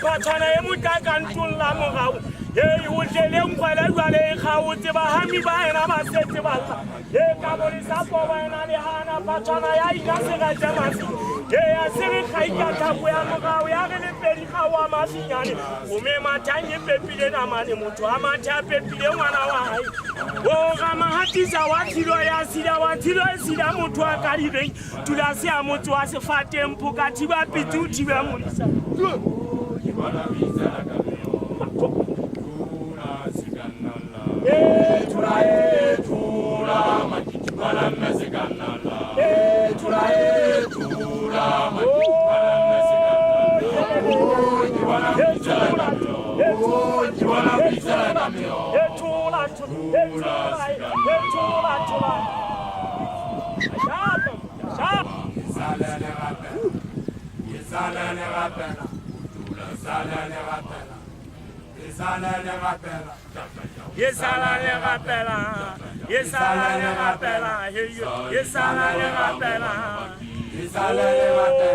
Phatshwana e motaka ntlong la morao e o tlele nkgwele jwale e kgaotse bahami ba ena ba setse ba tla e ka bolesa poba ena le hana phatshwana ya ina seretse mafi e ya se re kgaika tlhako ya morao ya re lepedi ga wa mafinyane ome mathang e pepile namane motho a mathe a pepile ngwana wa hae o ramahatisa wa tshilo ya sila wa tshilo e sila motho a ka dibeng tula se a motse wa sefateng phoka thiba pitse o thiba modisa. Ye sala le rapela, ye sala le rapela, ye sala le rapela, ye sala le rapela.